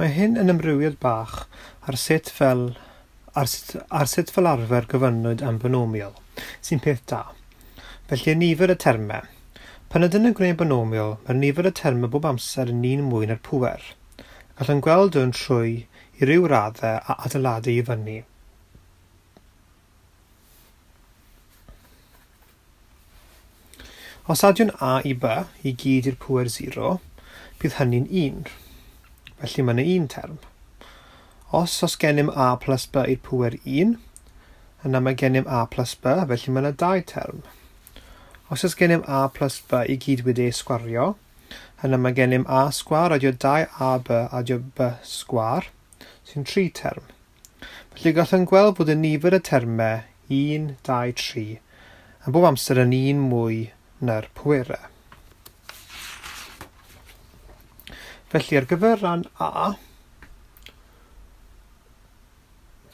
Mae hyn yn amrywiad bach ar sut fel ar sut, ar sut fel arfer gofynnwyd am binomial, sy'n peth da. Felly y nifer y termau. Pan ydyn yn gwneud binomial, mae'r nifer y termau bob amser yn un mwy na'r pŵer. Gallwn gweld hwn trwy i ryw raddau a adeiladu i fyny. Os adiwn A i B i gyd i'r pŵer 0, bydd hynny'n 1. Felly mae yna un term. Os oes gennym A plus B i'r pŵer 1, yna mae gennym A plus B, felly mae yna dau term. Os oes gennym A plus B i gyd wedi ei sgwario, yna mae gennym A sgwâr adio 2AB adio B sgwâr, sy'n tri term. Felly gallwn gweld bod y nifer y termau 1, 2, 3 yn bob amser yn un mwy na'r pwerau. Felly ar gyfer rhan A,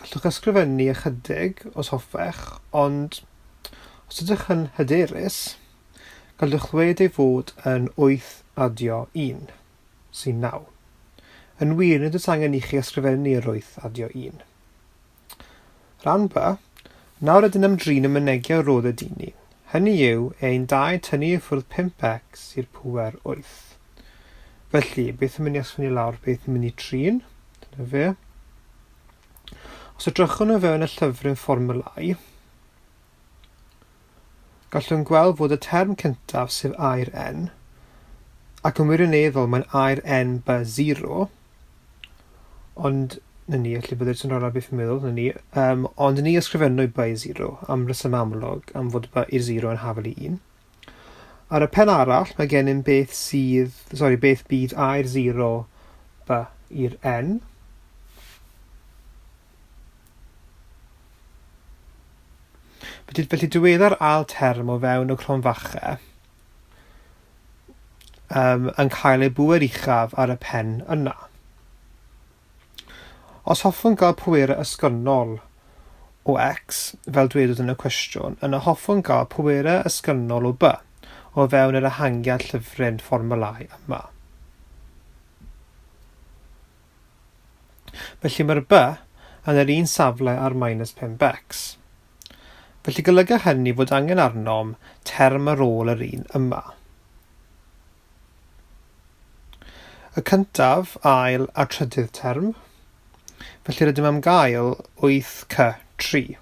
gallwch ysgrifennu ychydig os hoffech, ond os ydych yn hyderus, gallwch ddweud ei fod yn 8 adio 1. sy'n 9. Yn wir, nid oes angen i chi ysgrifennu yr 8 adio 1. Rhan B. Nawr ydyn am drin y mynegiau rodd y dini. Hynny yw, ein 2 tynnu i ffwrdd 5x i'r pŵer 8. Felly, beth yn mynd i ysgrifennu lawr, beth yn mynd i trin? Dyna fe. Os edrychwn o fewn y llyfryn fformwlau, Gallwn gweld fod y term cyntaf, sef air n, ac yn wirioneddol mae'n air n by 0, ond na ni, felly byddai'r sy'n rhan beth yn meddwl, na ni, um, ond ni ysgrifennwyd by 0 am reswm amlwg, am fod by i'r 0 yn hafal i 1. Ar y pen arall, mae gennym beth sydd, sori, beth bydd air 0 by i'r n. Felly, felly diwedda'r ail term o fewn y cronfachau um, yn cael ei bŵer uchaf ar y pen yna. Os hoffwn gael pwerau ysgynnol o x, fel dwedwyd yn y cwestiwn, yna hoffwn gael pwerau ysgynnol o b o fewn yr ehangiad llyfryn fformwlau yma. Felly mae'r B yn yr un safle â'r minus 5x. Felly golyga hynny fod angen arnom term ar ôl yr un yma. Y cyntaf, ail a trydydd term. Felly rydym am gael 8C3.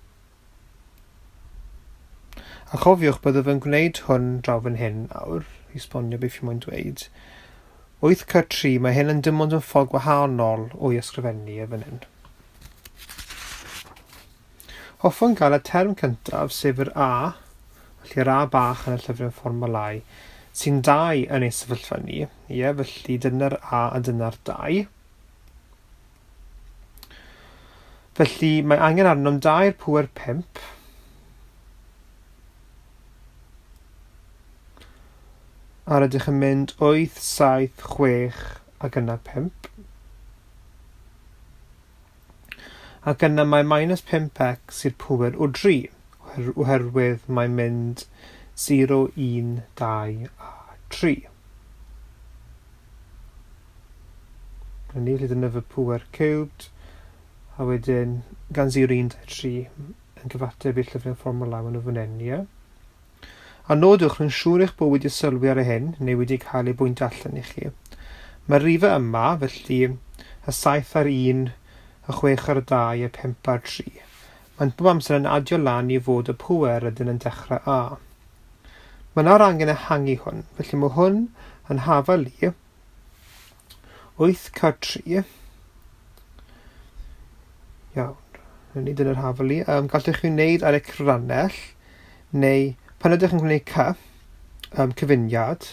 A chofiwch, byddaf yn gwneud hwn draw fan hyn nawr, i esbonio beth fi moyn dweud. 8C3, mae hyn yn dim ond yn ffordd gwahanol o'i ysgrifennu e fan hyn. Hoffwn gael y term cyntaf, sef yr A, felly yr A bach yn y llyfryn fformwlau, sy'n 2 yn ei sefyllfa ni. Ie, felly dyna'r A a dyna'r 2. Felly, mae angen arnom 2 i'r pŵer 5. A rydych yn mynd 8, 7, 6 ac yna 5. Ac yna mae minus 5x i'r pŵer o 3, oherwydd mae'n mynd 0, 1, 2 a 3. Na ni, felly dyna fy pŵer cubed. A wedyn, gan 0, 1, 2, 3 yn cyfateb i'r llyfryn fformwlau maen nhw fan hyn, ie? A nodwch, rwy'n siŵr eich bod wedi sylwi ar y hyn, neu wedi cael ei bwynt allan i chi. Mae'r rifau yma, felly y 7 a'r 1, y 6 a'r 2, y 5 a'r 3. Mae'n bob amser yn adio lan i fod y pŵer rydyn yn dechrau â. Mae nawr angen ehangu hwn, felly mae hwn yn hafal i 8C3. Iawn, hynny dyna'r hafal i. Um, gallwch chi wneud ar y cyfrannell, neu pan ydych yn gwneud C, um, cyfuniad,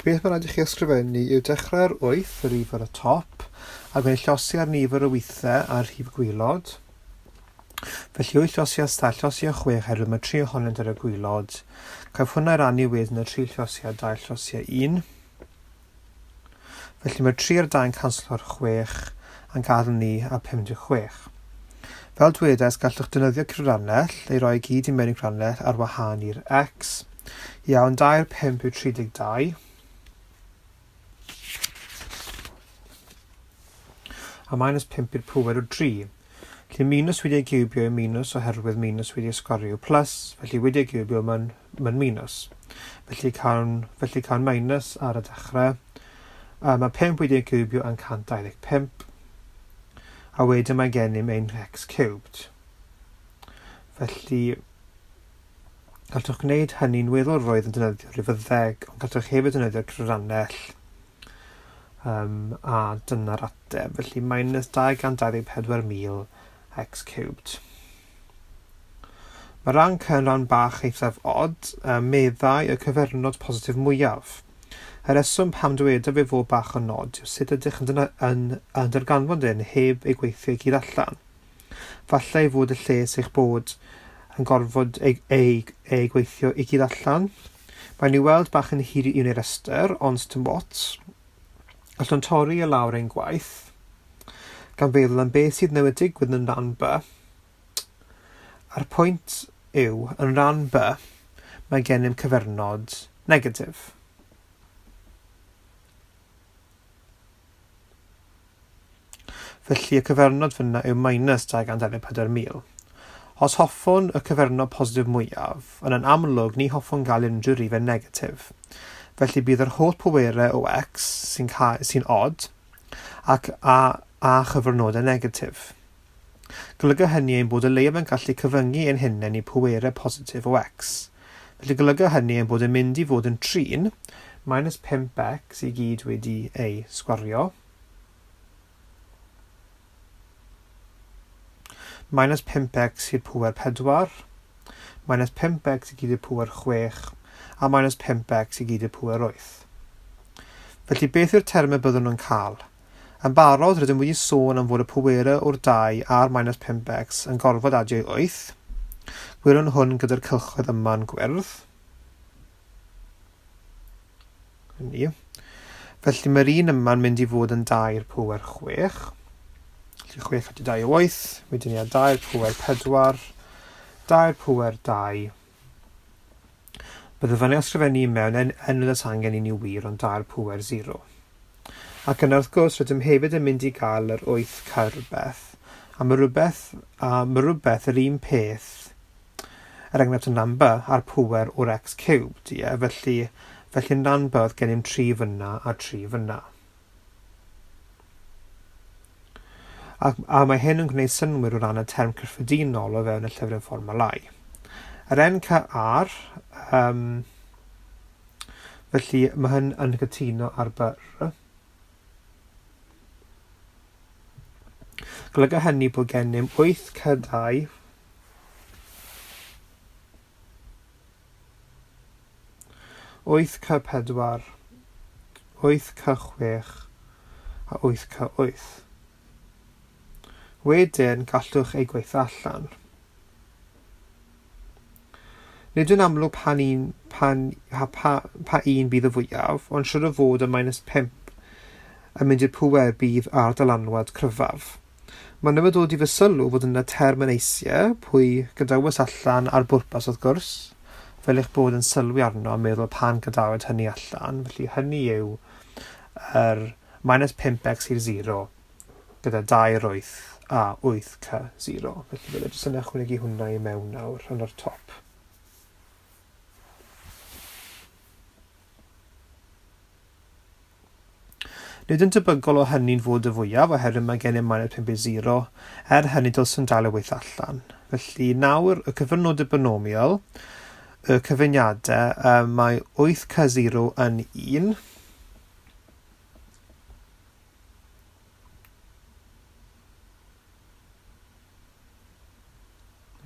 beth mae'n rhaid i chi ysgrifennu yw dechrau'r 8, y rhif ar y top, a gwneud llosi ar nifer o weithiau a'r rhif gwylod. Felly wyth llosiad star llosia chwech oherwydd mae tri ohonynt ar y gwylod. Caiff hwnna ei rannu wedyn y tri llosia dau llosia un. Felly mae'r tri a'r dau'n canslo'r chwech a'n gadael ni â 56. Fel dwedais, gallwch defnyddio cyfrannell, ei roi i gyd i mewn i cyfrannell ar wahân i'r x. Iawn, 2 ar 5 yw 32. a minus 5 i'r pŵer o 3. Felly minus wedi ei giwbio yw minus oherwydd minus wedi ei sgwario yw plus, felly wedi ei giwbio mae'n mae minus. Felly cawn, felly cawn minus ar y dechrau. A mae 5 wedi ei giwbio yn 125. A wedyn mae gennym ein x cubed. Felly, gallwch gwneud hynny'n weddol roedd yn defnyddio rhifyddeg, ond gallwch hefyd defnyddio'r cyfrannell. Um, a dyna'r ateb. Felly minus 224,000 x cubed. Mae rhan C yn rhan bach eithaf od, meddai y cyfernod positif mwyaf. Y rheswm pam dywedaf ei fod bach yn od yw sut ydych yn, yn, yn darganfod hyn heb ei gweithio i gyd allan. Falle ei fod y lles eich bod yn gorfod ei, ei, ei gweithio i gyd allan. Mae'n i'w weld bach yn hir i wneud rhestr, ond dim ots. Gallwn torri i lawr ein gwaith, gan feddwl am beth sydd newydd digwydd yn rhan B. A'r pwynt yw, yn rhan B, mae gennym cyfernod negatif. Felly y cyfernod fyna yw minus 224,000. Os hoffwn y cyfernod positif mwyaf, yna'n amlwg ni hoffwn gael unrhyw rifau negatif. Felly bydd yr holl pwerau o x sy'n sy odd ac a, a chyfernodau negatif. Golyga hynny ein bod o leiaf yn gallu cyfyngu ein hunain i pwerau positif o x. Felly golyga hynny ein bod yn mynd i fod yn trin minus 5x i gyd wedi ei sgwario, minus 5x i'r pŵer 4, minus 5x i gyd i'r pŵer 6, a minus 5x i gyd i'r pŵer 8. Felly beth yw'r termau byddwn nhw'n cael? Yn barod, rydym wedi sôn am fod y pwerau o'r 2 a'r minus 5x yn gorfod adio i 8. Gwelwn hwn gyda'r cylchoedd yma'n gwyrdd. Hynny. Felly mae'r un yma'n mynd i fod yn 2 i'r pŵer 6. Felly 6 at 2 o 8. Wedyn ni ar 2 i'r pŵer 4. 2 i'r pŵer 2. Byddai fyny ysgrifennu i mewn en, enw oes angen i ni wir ond 2 i'r pŵer 0. Ac yna wrth gwrs rydym hefyd yn mynd i gael yr 8 cael rhywbeth. A mae rhywbeth, a mae rhywbeth yr un peth Er enghraifft yn rhan B, a'r pŵer o'r x cubed, ie, felly, felly yn rhan B oedd gennym 3 fyna a 3 fyna. A, a mae hyn yn gwneud synnwyr o ran y term cyffredinol o fewn y llyfryn fformwlau. Yr NKR, um, felly mae hyn yn cytuno ar B R. Golyga hynny bod gennym 8 C2 8 C4, 8 C6 a 8 C8. Wedyn gallwch ei gweithio allan. Nid yw'n amlwg pan un, pan, pa, pa, pa un bydd y fwyaf, ond siwr o fod y minus 5 yn mynd i'r pŵer bydd ar dylanwad cryfaf. Mae newydd dod i fy sylw fod yna term yn eisiau, pwy gadawes allan ar bwrpas wrth gwrs, fel eich bod yn sylwi arno a meddwl pan gadawyd hynny allan, felly hynny yw yr minus 5x i'r 0 gyda 2 yr 8 a 8c0. Felly byddai jyst yn ychwanegu hwnna i mewn nawr yn yr top. Nid yn debygol o hynny'n fod y fwyaf oherwydd mae gennym minus 5 i 0, er hynny dylswn dal y weith allan. Felly nawr y cyfrannodau binomial, y cyfuniadau, um, mae 8k0 yn 1,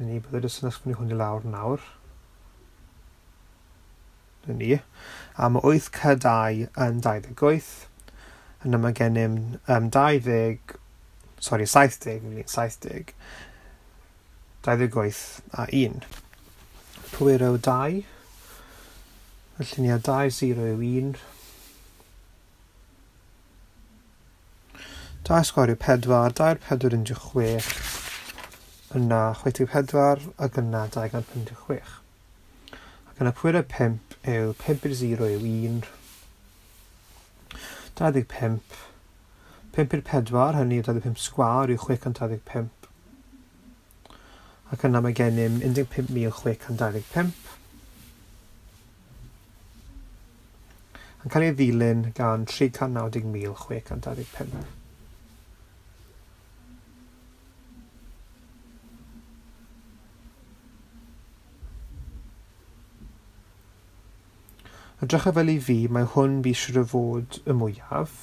Ni, byddai jyst yn ysgrifennu hwn i lawr nawr. Dyna ni. A mae 8C2 yn 28. Yna mae gennym um, 20, sorry, 70, 70, 28 a 1. Pwyro 2. Felly ni a 2, 0 yw 1. 2 sgwâr yw 4, 2 4 16, yna 64 ac yna 256. Ac yna pwerau 5 yw 5 i'r 0 yw 1, 25, 5 i'r 4, hynny yw 25 sgwâr yw 625. Ac yna mae gennym 15,625 yn cael ei ddilyn gan 390,625. Edrycha fel i fi, mae hwn bu siwr o fod y mwyaf.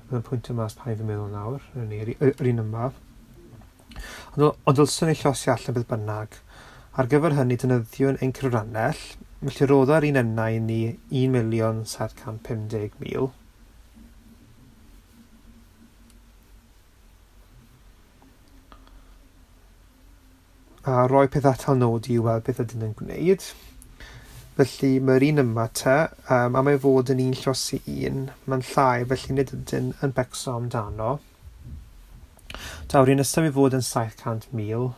Bydd yn pwyntio mas pa un fi'n meddwl nawr, yr, yr un yma. Ond, ond dylswn ei llosi allan beth bynnag. Ar gyfer hynny defnyddiwn ein cyfrannell, felly rodda'r un yna i ni 1,750,000. A rhoi peth atal nodi i weld beth ydyn yn gwneud. Felly mae'r un yma te, um, am ei fod yn un llosi un, mae'n llai, felly nid ydyn yn becso amdano. Daw'r un nesaf i fod yn 700,000.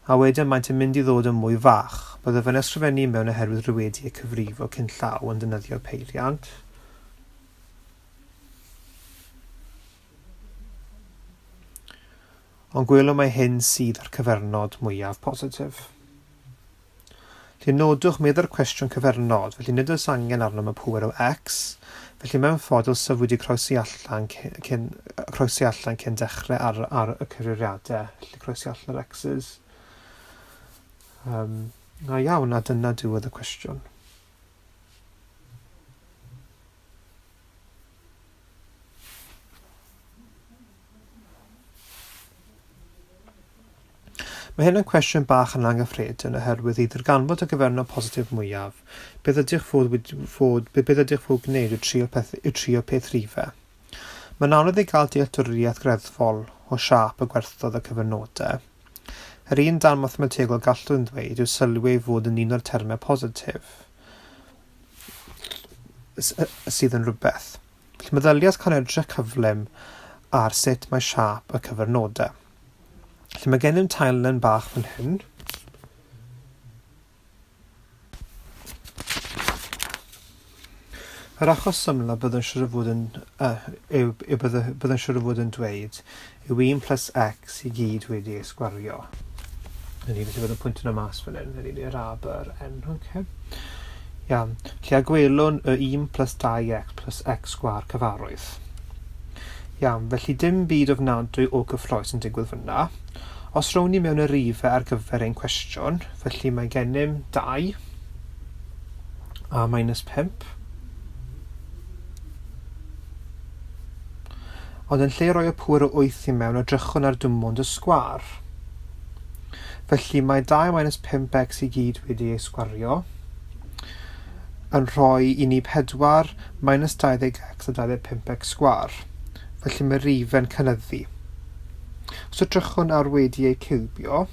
A wedyn maent yn mynd i ddod yn mwy fach. Byddaf yn ysgrifennu mewn oherwydd rwy wedi eu cyfrifo cyn llaw yn defnyddio peiriant. Ond gwelwn mai hyn sydd â'r cyfernod mwyaf positif. Felly nodwch medda'r cwestiwn cyfernod, felly nid oes angen arnom y pŵer o x, felly mewn ffordd dylsaf wedi croesi allan cyn, croesi allan cyn dechrau ar, ar y cyfrifiadau, felly croesi allan yr x's. Um, na iawn, a dyna diwedd y cwestiwn. Mae hyn yn cwestiwn bach yn anghyffredin oherwydd i ddarganfod y gyfernod positif mwyaf, beth ydych fod wedi fod, beth ydych fod gwneud yw trio peth, yw trio peth rhifau. Mae'n anodd i gael dealltwriaeth greddfol o siâp y gwerthoedd y cyfernodau. Yr un darn mathemategol gallwn ddweud yw sylwi ei fod yn un o'r termau positif sydd yn rhywbeth. Felly meddyliais cael edrych cyflym ar sut mae siâp y cyfernodau. Felly mae gennym taenlen bach fan hyn. Yr achos symlaf byddwn siŵr o fod yn, uh, yw, yw byddwn siŵr o fod yn dweud yw 1 plus x i gyd wedi ei sgwario. Ydy, felly byddwn pwyntio nhw mas fan hyn, ydy, yr A, B, yr N, oce. Iawn, felly a gwelwn y 1 plus 2x plus x sgwâr cyfarwydd. Iawn, felly dim byd ofnadwy o gyffrous yn digwydd fyna. Os rown ni mewn y rifau ar gyfer ein cwestiwn, felly mae gennym 2 a minus 5. Ond yn lle rhoi y pŵer o 8 i mewn, edrychwn ar dim ond y sgwâr. Felly mae 2 minus 5x i gyd wedi ei sgwario, yn rhoi i ni 4 minus 20x a 25x sgwâr. Felly mae rifau'n cynyddu. Os edrychwn ar wedi ei ciwbio,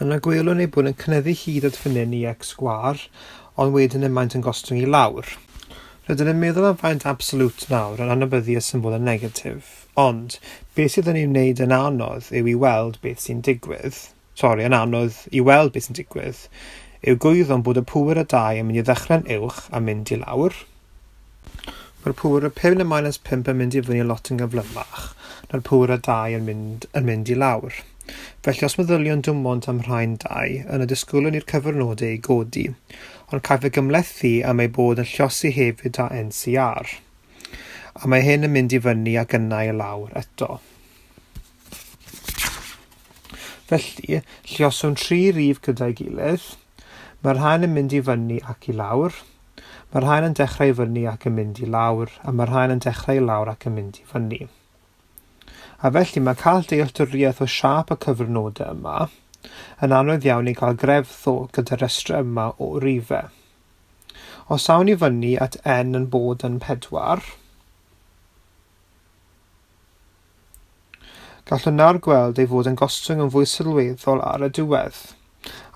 Yna gwelwn eu bod yn cynyddu hyd at fan hyn i x sgwâr, ond wedyn y maent yn gostwng i lawr. Rydyn yn meddwl am faint absolute nawr yn anwybyddu y symbolau negatif, ond beth sydd yn ei wneud yn anodd yw i weld beth sy'n digwydd, sori, yn anodd i weld beth sy'n digwydd, yw gwyddom bod y pŵer o 2 yn mynd i ddechrau'n uwch a mynd i lawr. Mae'r pŵer o 5 na minus 5 yn mynd i fyny lot yn gyflymach na'r pŵer o 2 yn mynd, yn mynd i lawr. Felly os meddyliwn dim ond am rhain dau, yna disgwyliwn i'r cyfrnodau ei godi, ond caiff ei gymhlethu am ei bod yn llosi hefyd â NCR. A mae hyn yn mynd i fyny ac yna i lawr eto. Felly, lluoswn tri rif gyda'i gilydd. Mae'r rhain yn mynd i fyny ac i lawr. Mae'r rhain yn dechrau i fyny ac yn mynd i lawr, a mae'r rhain yn dechrau i lawr ac yn mynd i fyny. A felly mae cael dealltwriaeth o siâp y cyfrnodau yma yn anodd iawn i gael grefdd o gyda'r rhestr yma o rifau. Os awn i fyny at n yn bod yn 4, Gallwn nawr gweld ei fod yn gostwng yn fwy sylweddol ar y diwedd.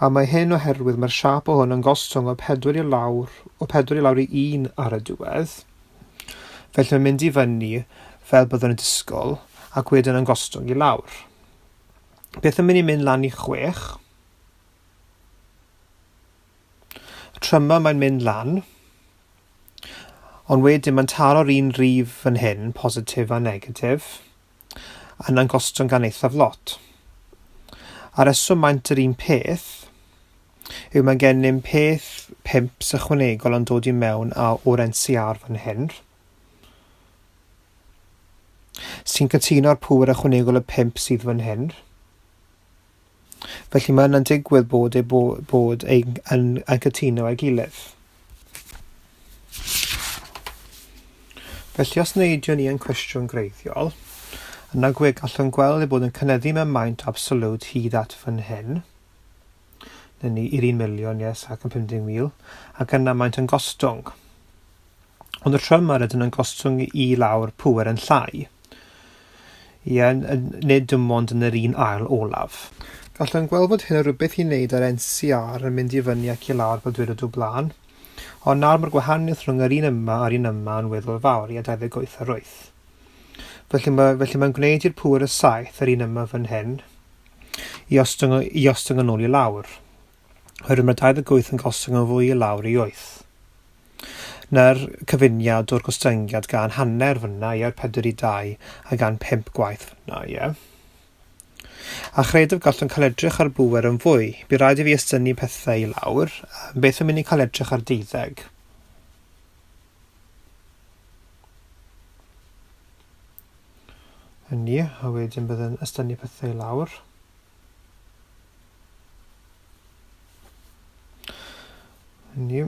A mae hyn oherwydd mae'r siâp o hwn yn gostwng o 4 i lawr, o 4 i lawr i 1 ar y diwedd. Felly mae'n mynd i fyny fel byddwn yn disgwyl ac wedyn yn gostwng i lawr. Beth yn mynd i mynd lan i 6? Y tro yma mae'n mynd lan. Ond wedyn mae'n taro'r un rif fan hyn, positif a negatif, a yna'n gostwng gan eithaf lot. A reswm maint yr un peth yw mae gennym peth pumps ychwanegol yn dod i mewn a o'r NCR fan hyn, sy'n cytuno â'r pŵer ychwanegol y pump sydd fan hyn. Felly mae yna'n digwydd bod eu bo, bod eu yn, yn cytuno â'i gilydd. Felly os neidiwn ni yn cwestiwn gwreiddiol, yna gwe gallwn gweld ei bod yn cynyddu mewn maint absoliwt hyd at fan hyn, neu ni i'r 1 miliwn, yes, ac yn 50,000, ac yna maent yn gostwng. Ond y tro yma rydyn yn gostwng i lawr pŵer yn llai. Ie, nid dim ond yn yr un ail olaf. Gallwn gweld fod hyn yn rhywbeth i wneud â'r NCR yn mynd i fyny ac i lawr fel dweud o blaen, ond nawr mae'r gwahaniaeth rhwng yr un yma a'r un yma yn weddol fawr, ie, 28 ar 8. Felly, mae, felly mae'n gwneud i'r pŵer y 7, yr un yma fan hyn, i ostwng, i ostwng yn ôl i lawr. Oherwydd mae 28 yn gostwng yn fwy i lawr i 8. Na'r cyfuniad o'r gostyngiad gan hanner fyna, ie, o'r 4 i 2, a gan 5 gwaith fyna, ie. A chredaf gallwn cael edrych ar bŵer yn fwy. Bu rhaid i fi estynnu pethau i lawr. Beth am i ni cael edrych ar deuddeg? Hynny, a wedyn byddwn estynnu pethau i lawr. Hynny.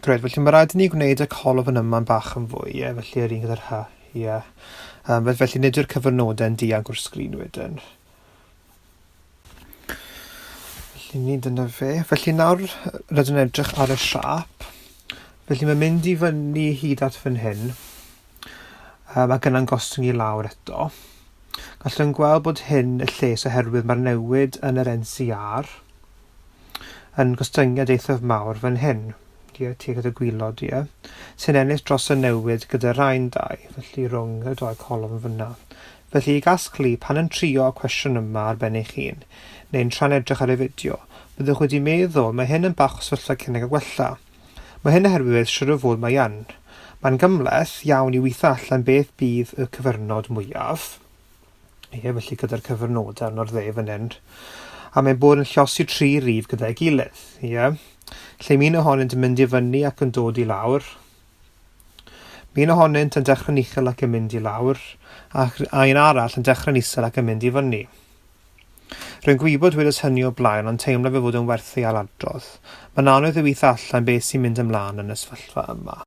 Gred, felly mae rhaid i ni gwneud y colofn yma'n bach yn fwy, ie, felly yr un gyda'r H, ie. Um, felly nid yw'r cyfynodau'n dianc o'r sgrin wedyn. Felly ni dyna fe. Felly nawr rydyn yn edrych ar y siap. Felly mae'n mynd i fyny hyd at fan hyn. Ac yna'n gostwng i lawr eto. Gallwn gweld bod hyn y lles oherwydd mae'r newid yn yr NCR yn gostyngiad eithaf mawr fan hyn, ie, tuag at y gwylod, ie, sy'n ennill dros y newid gyda rhain dau, felly rhwng y dau colofn fyna. Felly i gasglu, pan yn trio y cwestiwn yma ar ben eich hun, neu'n tra'n edrych ar y fideo, byddwch wedi meddwl, mae hyn yn bach o sefyllfa cynnig a gwella. Mae hyn oherwydd, siwr o fod mae yn. Mae'n gymhleth iawn i weithio allan beth bydd y cyfyrnod mwyaf. Ie, felly gyda'r cyfyrnodau arno'r dde fan hyn. A mae'n bod yn llosi tri rif gyda'i gilydd. Ie. Lle mae un ohonynt yn mynd i fyny ac yn dod i lawr. Mae un ohonynt yn dechrau'n uchel ac yn mynd i lawr, ac a un arall yn dechrau'n isel ac yn mynd i fyny. Rwy'n gwybod dwedais hynny o blaen ond teimlaf ei fod yn werth ei ailadrodd. Mae'n anodd i weithio allan beth sy'n mynd ymlaen yn y sefyllfa yma.